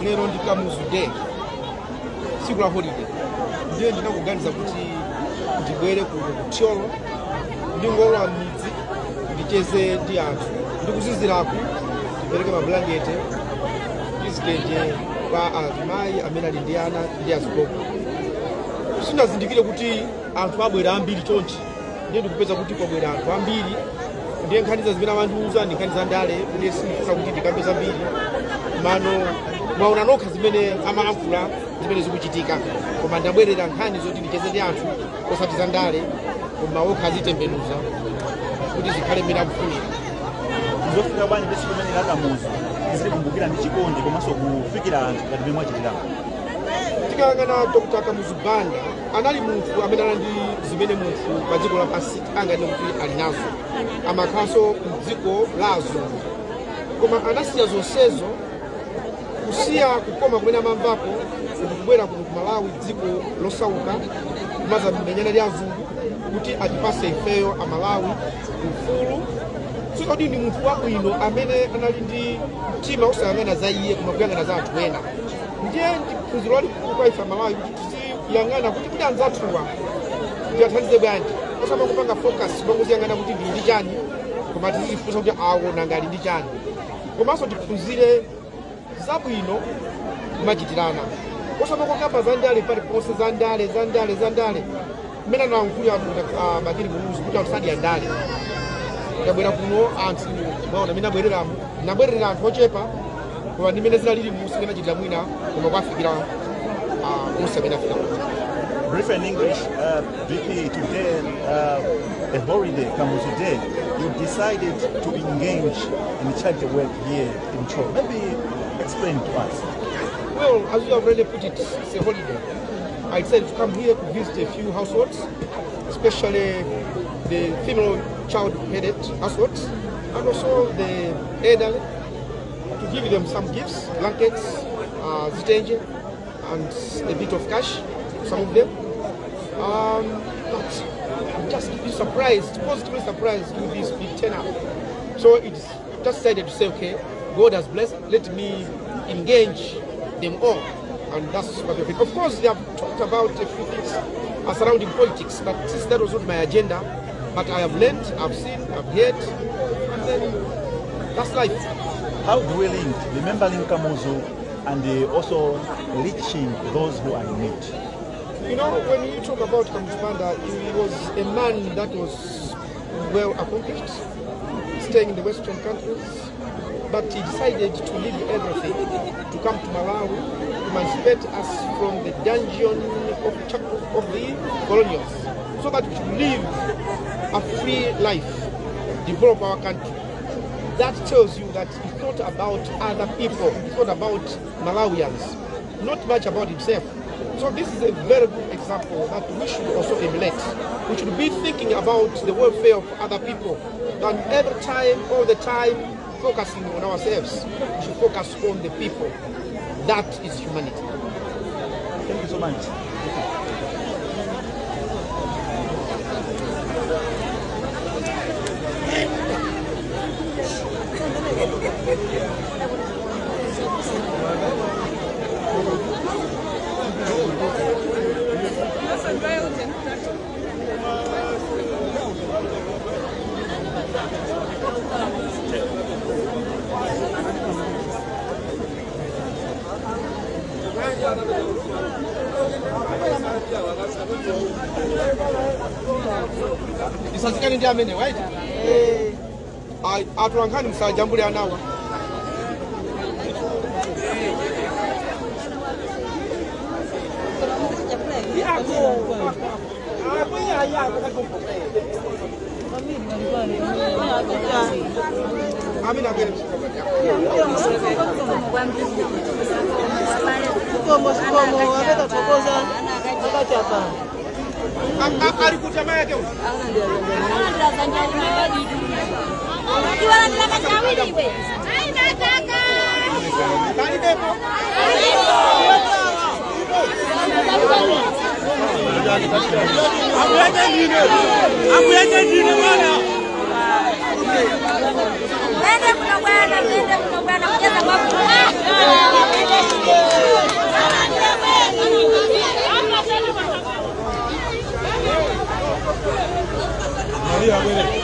Lero ndi Kamuzu Day, tsiku la holiday, ndiye ndinakuganiza kuti ndibwere kuno kuThyolo, ndingolowa m'midzi, ndicheze ndi anthu, ndikuziziraku, ndipereke mabulangete ndi kwa azimayi amene ali ndi ana ndi azigogo. Sindinazindikire kuti anthu abwera ambiri chonchi, ndiye ndikupeza kuti kwabwera anthu ambiri. Ndiye nkhani za zimene amandiuza ndi nkhani za ndale, kuti sindifuna kuti ndikambe zambiri. Mano mwaona nokha zimene amalankhula, zimene zikuchitika, koma ndabwerera nkhani zoti ndicheze ndi anthu, osati za ndale, koma okha azitembenuza kuti zikhale mmene akufunira. Zofika bwanji ndi tsiku limene la Kamuzu tizilikumbukira ndi chikondi komanso kufikira anthu ngati mmene mwachitirapo? Tikayang'ana Dr. Kamuzu Banda, anali munthu amene anali ndi zimene munthu pa dziko lapansi anganene kuti ali nazo. Amakhalanso mdziko la azungu, koma anasiya zonsezo, kusiya kukoma kumene amamvako, kuti kubwera kuno ku Malawi, dziko losauka, kumazamenyana ndi azungu kuti atipase ifeyo Amalawi ufulu. Sikoti ndi munthu wabwino amene anali ndi mtima osayang'ana za iye koma kuyang'ana za anthu ena. Ndiye ndi phunziro lalikulu kwa ife Amalawi kuti tiziyang'ana kuti anzathuwa tiyathandize bwanji, osamangopanga focus mangoziyang'ana kuti ndili ndi chani, koma tizizifunsa kuti awo nanga ali ndi chani. Komanso tiphunzire zabwino kumachitirana, osamangokamba za ndale paliponse, za ndale, za ndale, za ndale. Mmene analankhulira Bakili Muluzi kuti anthu sadya ndale. Tabwera kuno, anthu mwaona amene abwereramo, nabwerera anthu ochepa, koma ndi mmene zinalili musi ndinachitira mwina, koma kwafikira onse amene afika kuno. Brief in English, VP, today, a holiday, Kamuzu Day, you decided to engage in charity work here in Thyolo. Maybe explain to us. Well, as you have already put it, it's a holiday. I decided to come here to visit a few households, especially the female child-headed households, and also the elderly, to give them some gifts, blankets, zitenje, and a bit of cash, some of them. But I'm just surprised, positively surprised with this big turnout. So it's just decided to say, okay, God has blessed, let me engage them all. And that's what we're doing. Of course, they have talked about a few things surrounding politics, but since that was not my agenda, but I have learned, I've seen, I've heard, and then that's life. How do we link remembering Kamuzu and also reaching those who are in need? When you talk about Kamuzu Banda, he was a man that was well accomplished, staying in the Western countries, but he decided to leave everything to come to Malawi, to emancipate us from the dungeon of the colonials, so that we should live a free life, develop our country. That tells you that he thought about other people, he thought about Malawians, not much about himself. So this is a very good example that we should also emulate. We should be thinking about the welfare of other people than every time, all the time, focusing on ourselves. We should focus on the people. That is humanity. Thank you so much. Isazikani ndi amene right atolankhani musajambule anawa. Amene abwere. Sikomo, sikomo, akathokoza akachapa. Ali kuti amayi ake uyu? Iwalandira kachawiriwe. Palibepo. Mende kuno bwana, mende kuno bwana, kucheza kwa. Maria, bwere.